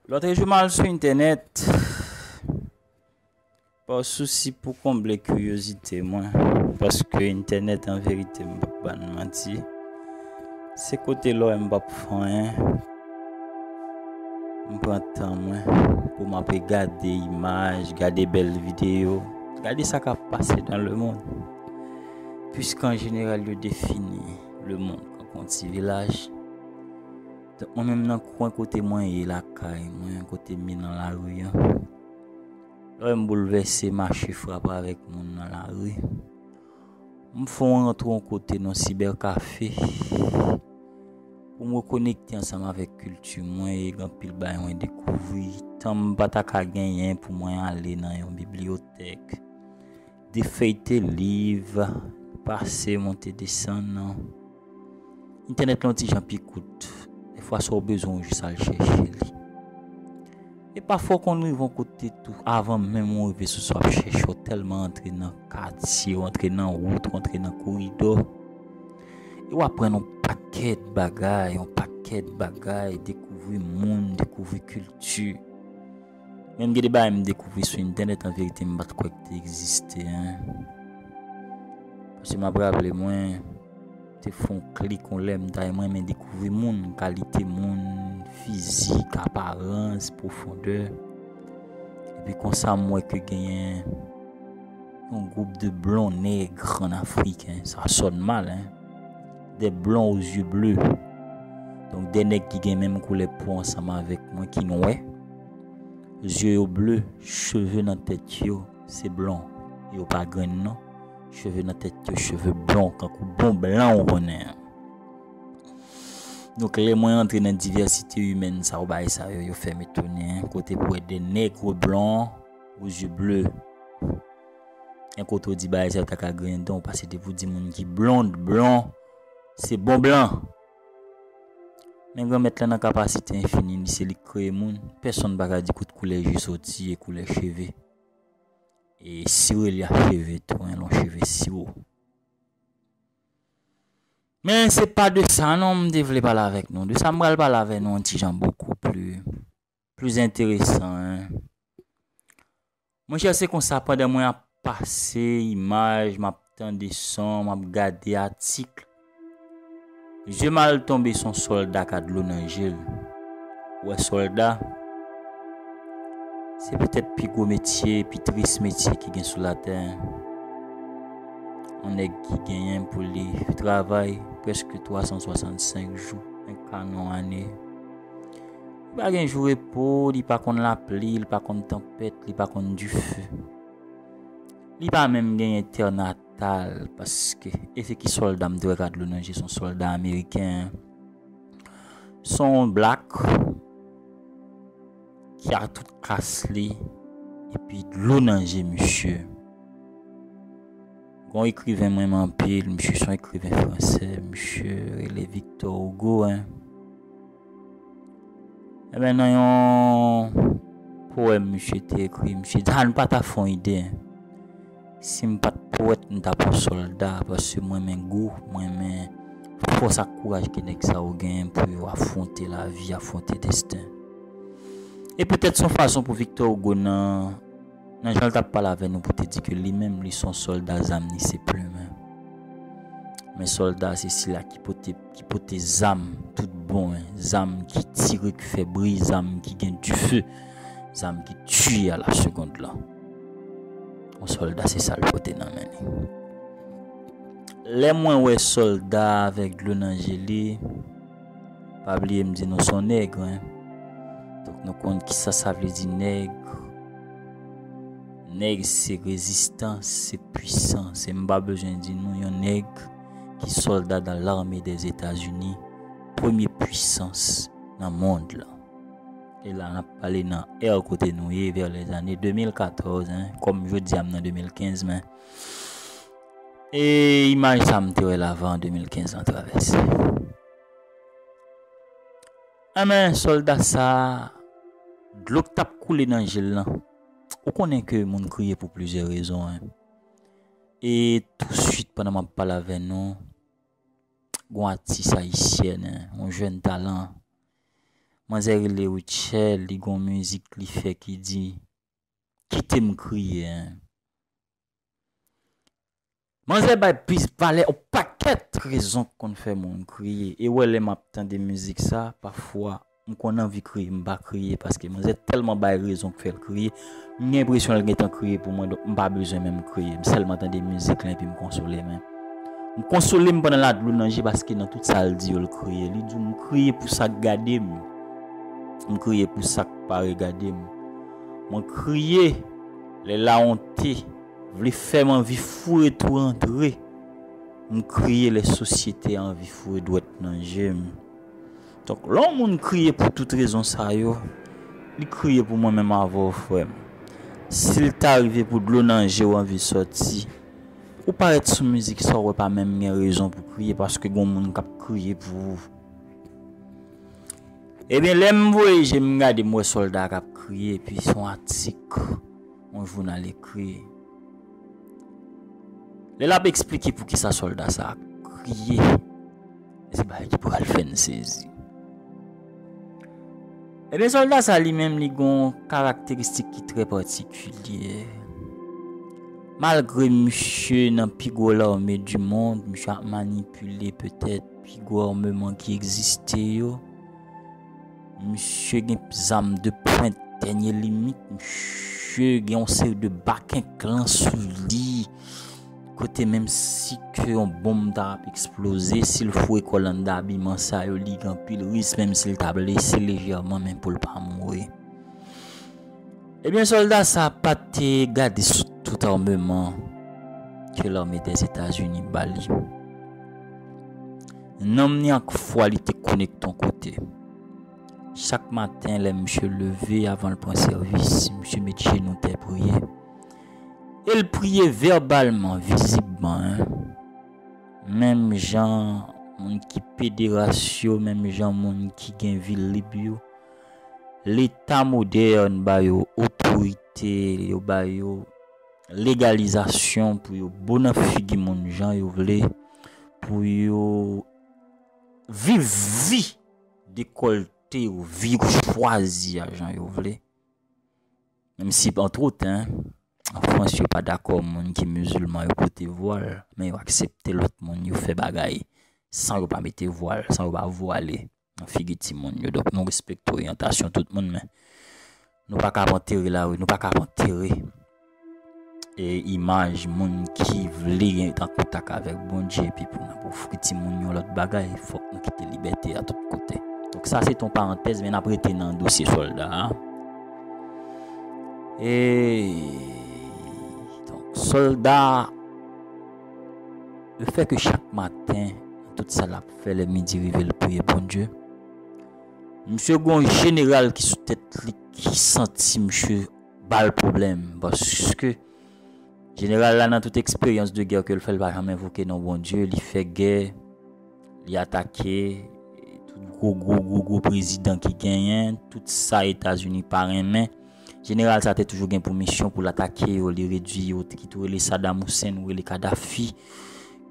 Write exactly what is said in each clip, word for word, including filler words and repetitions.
Lòt jou m al sou entènèt pa sousi pou konble kiryozite mwen, paske entènèt, an verite, m p ap ba n manti, se kote lè w wè m p ap fè anyen, m pran tan mwen pou m ape gade imaj, gade bèl videyo, gade sa k ap pase dans le monde. Puiske an jeneral, yo defini lemonn tankou yon ti vilaj. Donk, mwen menm, nan kwen kote mwen ye lakay mwen, kote m ye nan lari an, lè m boulvèse, mache frape avèk moun nan lari, m fè yon rantre yon kote nan sibèkafe pou m rekonekte ansanm avèk kilti mwen e gen anpil bagay mwen dekouvri. Tan m pa ta ka genyen pou mwen ale nan yon bibliyotèk, defeyte liv, pase, monte, desann. Entènèt lan yon ti jan pi kout. Defwa, sa w bezwen, w jis al chèche li. E pafwa, w konn rive yon kote tou, avan menm ou rive sou sa w ap chèche, w tèlman antre nan katye, w antre nan wout, w antre nan koridò. E w aprann yon pakèt bagay, yon pakèt bagay, dekouvri moun, dekouvri kilti. Menm gen de bagay m dekouvri sou entènèt, an verite, m pa t kwè k te egziste, en. Paske m ap raple mwen, te fè yon klik yon lè, m ta renmen dekouvri moun, kalite moun, fizik, aparans, pwofondè. Epi konsa, m wè ke genyen yon gwoup de blon nèg an Afrik, en. Sa sòn mal, en. Des blonds aux yeux bleus. Donk, de nèg ki gen menm koulè po ansanm avèk mwen, ki nwè. Zye yo ble, cheve nan tèt yo, se blon. Yo pa grenn non. Cheve nan tèt yo, cheve blon, kankou bon blan ou konnen an. Donk, lè mwen antre nan divèsite imèn sa yo, bagay sa yo, yo fè m etone, en. Kote pou wè de nègres blonds aux yeux bleus. En, kote w di bagay sa yo ta ka grenn dan, ou pase depi w di moun ki blond, blon, se bon blan. Men Granmèt lan nan kapasite enfini li, se li k kreye moun. Pèsonn pa ka di kot koulè je soti e koulè cheve. E sirelya cheve tou, en, lon cheve siwo. Men se pa de sa non m te vle pale avèk nou. De sa m pral pale avèk nou yon ti jan bokou pli, pli enteresan, en. Monchè, se konsa, pandan mwen ap pase imaj, m ap tande son, m ap gade atik, je m al tonbe sou yon sòlda k a dlo nan je l. Ou wè, sòlda, se petèt pi gwo metye, pi tris metye ki gen sou latè. Yon nèg ki genyen pou li travay prèske twa san swasannsenk jou, en, kanon ane. Li pa gen jou repo, li pa konn lapli, li pa konn tanpèt, li pa konn dife. Li pa menm genyen tè natal, paske, e se ki sòlda m te wè k a dlo nan je, se yon sòlda ameriken. Se yon blak ki a tout kas li, epi dlo nan je misye. Gon ekriven mwen renmen anpil, misye se yon ekriven fransè, misye rele Victor Hugo, en. Enben, nan yon powèm misye te ekri, misye di, a, nou pa ta fè yon ide, en. Si m pa t powèt, m t ap yon sòlda, paske mwen renmen gou, mwen renmen fòs ak kouraj ke nèg sa yo genyen pou yo afwonte lavi, afwonte desten. E petèt se yon fason pou Victor Hugo nan, nan jan l t ap pale avè nou pou te di ke li menm, li se yon sòlda, zam li se plimen. Men sòlda se sila ki pote, ki pote zam tout bon, en, zam ki tire, ki fè bri, zam ki gen dife, zam ki tiye a la segond lan. Yon sòlda, se sa l pote nan men li. Lè mwen wè sòlda avèk dlo nan je li, pa bliye m di nou se yon nèg, en. Donk, nou konn kisa sa vle di nèg. Nèg se rezistans, se pwisans. E m pa bezwen di nou yon nèg ki sòlda dans l'armée des États-Unis, premye pwisans nan mond lan. E la, n ap pale nan è kote nou ye, vers les années deux mille quatorze, en. Kòm jodi a, m nan de mil kenz, men e imaj sa m te wè la avan de mil kenz lan travèse. Enben, sòlda sa, dlo k t ap koule nan je l lan, ou konnen ke moun kriye pou plizyè rezon, en. E touswit, pandan m ap pale avè nou, gon atis ayisyèn, en, yon jèn talan, Manzè rele Rutshelle, li gon mizik li fè ki di, kite m kriye, hein. Manzè bay plis valè yon pakèt rezon k konn fè moun kriye. E wè lè m ap tande mizik sa, pafwa, m konn anvi kriye, m pa kriye, paske manzè tèlman bay rezon k fè l kriye, m gen enpresyon l gentan kriye pou mwen, donk m pa bezwen menm kriye. M sèlman tande mizik la epi m konsole m. M konsole m pandan l a dlo nan je, paske nan tout sa l di yo, l kriye. Li di w, m kriye pou sa k gade m. M kriye pou sa k pa regade m. Mwen kriye lè lawonte vle fè m anvi foure tou rantre. M kriye lè sosyete a anvi foure dwèt nan je m. Donk, lè yon moun kriye pou tout rezon sa yo, li kriye pou mwen menm avè w, frè m. Si l ta rive pou dlo nan je w anvi sòti, ou parèt sou mizik sa, ou wè pa menm gen rezon pou kriye, paske gon moun k ap kriye pou ou. Ebyen, lè m voye je m gade, m wè sòlda a k ap kriye, epi se yon atik yon jounal ekri. Lè l ap eksplike poukisa sòlda sa a kriye, se bagay ki pral fè n sezi. Ebyen, sòlda sa li menm, li gon karakteristik ki trè patikilye. Malgre misye nan pi gwo lame di mond, misye ap manipile petèt pi gwo armeman ki egziste yo. Misye gen zam de pwent dènye limit. Misye gen yon seri de bakenklan sou li. Kote menm si ke yon bonm ta ap eksploze, si l foure kò l anndan abiman sa yo, li gen anpil risk, menm si l ta blese lejèman, men pou l pa mouri. Ebyen, sòlda sa pa te gade sou tout armeman ke lame Dèzetazini ba li. Nanm ni ak fwa li te konekte yon kote. Chak maten, lè misye leve, avan l pran sèvis, misye met jenou tè priye. E l priye vèbalman, vizibman, en. Menm jan moun ki pederas yo, menm jan moun ki gen vi lib yo, Leta modèn ba yo otorite, yo ba yo legalizasyon pou yo bo nan figi moun jan yo vle, pou yo viv vi dekòlte yo, vi yo chwazi a jan yo vle. Menm si, antwot, en, an Frans, yo pa dakò moun ki mizilman yo pote vwal, men yo aksepte lòt moun yo fè bagay san yo pa mete vwal, san yo pa vwale nan figi timoun yo. Donk, nou respekte oryantasyon tout moun, men nou pa ka ap antere lari, nou pa ka ap antere, e, imaj moun ki vle ret an kontak avèk Bondye, epi pou n ap ofri timoun yo lòt bagay, fòk nou kite libète a tout kote. Donk, sa se t on parantèz, men n ap rete nan dosye sòlda a. E, donk, sòlda, lefètke chak maten, nan tout sa l ap fè, lè midi rive, l priye Bondye. Misye gon jeneral ki sou tèt li, ki santi misye ba l pwoblèm, paske jeneral la, nan tout eksperyans de gè ke l fè, l pa janm envoke non Bondye, li fè gè, li atake tout gwo, gwo, gwo, gwo prezidan ki genyen, tout sa Etazini pa renmen. Jeneral sa te toujou gen pou misyon pou l atake yo, li redwi yo, ki tou rele Saddam Hussein, ou rele Kadhafi,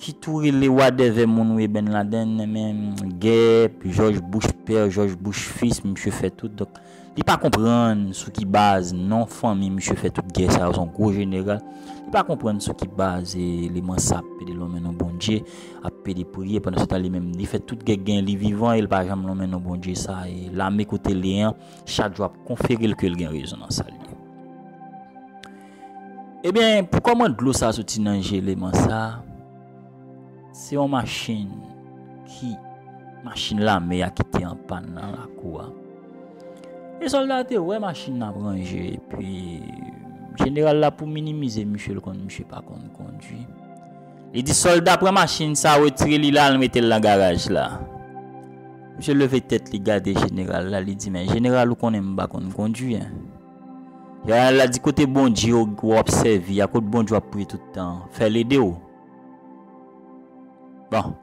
ki tou rele whatever moun ou ye, Ben Laden, men gè, George Bush pè, George Bush fis, misye fè tout. Donk, li pa konprann sou ki baz non fanmi misye fè tout gè sa yo, se yon gwo jeneral. Li pa konprann sou ki baz, e, eleman sa ap pede lonmen non Bondye, ap pede priye, pandan se tan li menm, li fè tout gè gen li vivan, e l pa janm lonmen non Bondye sa, e lame kote l ye an, chak jou ap konfere l ke l gen rezon nan sa l ye. Ebyen, pou kòman dlo sa soti nan je eleman sa, se yon machin ki, machin lame a ki te an pàn nan lakou a. E sòlda te wè machin nan ap ranje, epi jeneral la, pou minimize misye, l konn misye pa konn kondwi. Li di sòlda, pran machin sa, retire li la, al mete l nan garaj la. Misye leve tèt li gade jeneral la, li di, men jeneral, ou konnen m pa konn kondwi, en. Jeneral la di, kote Bondye w ap sèvi a, kote Bondye w ap priye tout tan, fè l ede w. Bon,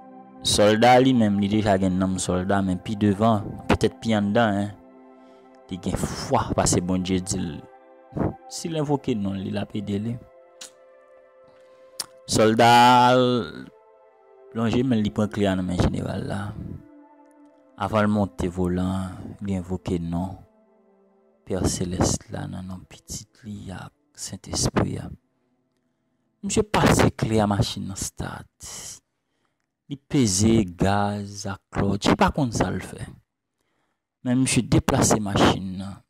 sòlda li menm, li deja gen nanm sòlda, men pi devan, petèt pi anndan, en, li gen fwa, paske Bondye di l, si l envoke non l, li l ap ede li. Sòlda a lonje men l, li pran kle a nan men jeneral la. Avan l monte volan an, li envoke non Pè Selès la nan non Pitit li ak Sentespri a. Misye pase kle a machin nan start. Li peze gaz ak klòtch, li pa konn sa l fè. Men misye deplase machin nan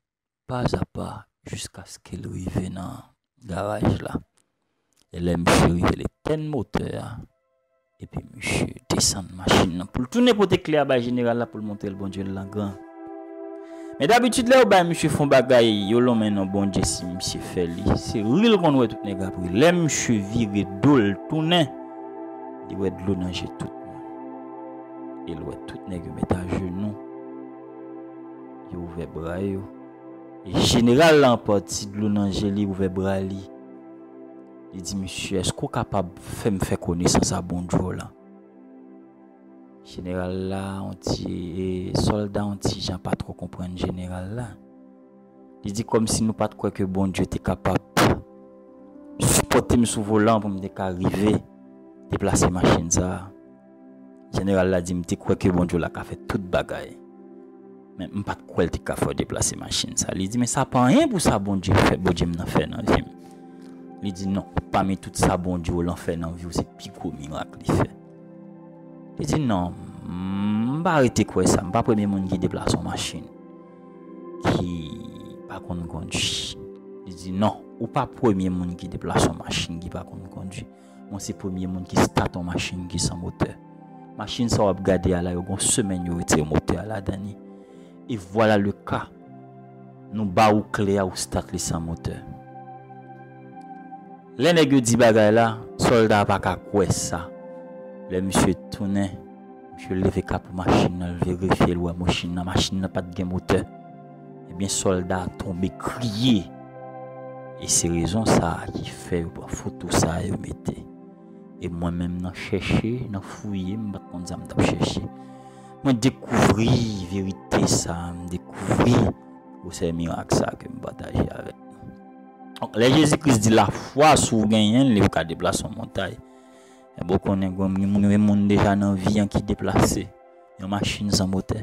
pa a pa jiskaske l rive nan garaj la. E lè misye rive, l etèn motè a, epi misye desann machin nan pou l tounen pote kle a bay jeneral la pou l montre l Bondye l lan gran. Men dabitid, lè yo bay misye fon bagay, yo lonmen non Bondye, si misye fè li, se ri l konn wè tout nèg ap ri. Lè misye vire do l tounen, li wè dlo nan je tout moun. E l wè tout nèg yo met ajenou, yo ouvè bra yo. E jeneral la, an pati, dlo nan je li, ouvè bra li. Li di misye, èske w kapab fè m fè konesans a Bondye w lan? Jeneral la, on ti, e, sòlda, on ti jan pa twò konprann jeneral la. Li di, kòmsi nou pa t kwè ke Bondye te kapab sipòte m sou volan pou m te ka rive deplase machin sa a. Jeneral la di, m te kwè ke Bondye w la ka fè tout bagay. Men m pa t kwè l te ka fè w deplase machin sa. Li di, men sa pa anyen pou sa Bondye fè, Bondye m nan fè nan vi m. Li di, non, pami tout sa Bondye w lan fè nan vi w, se pi gwo mirak li fè. Li di, non, m pa rete kwè sa, m pa premye moun ki deplase yon machin ki pa konn kondui. Li di, non, ou pa premye moun ki deplase yon machin ki pa konn kondui. Mwen se premye moun ki stat yon machin ki san motè. Machin sa w ap gade a la, yo gon semèn yo retire motè a ladan li. E vwala le ka. Nou ba ou kle a, ou stat li san motè. Lè nèg yo di bagay la, sòlda a pa ka kwè sa. Lè misye tounen, misye leve kapot machin nan, l verifye, l wè machin nan, machin nan pa t gen motè. Ebyen, sòlda a tonbe kriye. E se rezon sa a ki fè yo pran foto sa a, yo mete. E mwen menm nan chèche, nan fouye, m pa t konn sa m t ap chèche. Mwen dekouvri verite sa a, m dekouvri gwosè mirak sa a ke m pataje avèk nou. Donk, lè Jezi Kris di lafwa, si w genyen l, li ka deplase yon montay. Enben, w konnen, gen moun, gen moun deja nan vi an ki deplase yon machin san motè.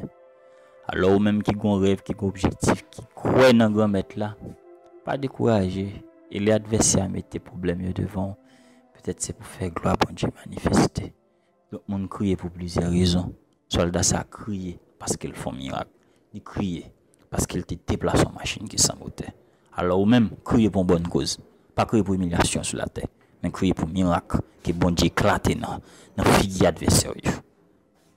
Alò, ou menm ki gon rèv, ki gon objektif, ki kwè nan Granmèt la, pa dekouraje. E lè advèsè a mete pwoblèm yo devan w, petèt se pou fè glwa Bondye manifeste. Donk, moun kriye pou plizyè rezon. Sòlda sa a kriye paske l fè yon mirak. Li kriye paske l te deplase yon machin ki san motè. Alò, ou menm, kriye pou yon bòn koz. Pa kriye pou imilyasyon sou latè, men kriye pou mirak ke Bondye eklate nan, nan figi advèsè w yo.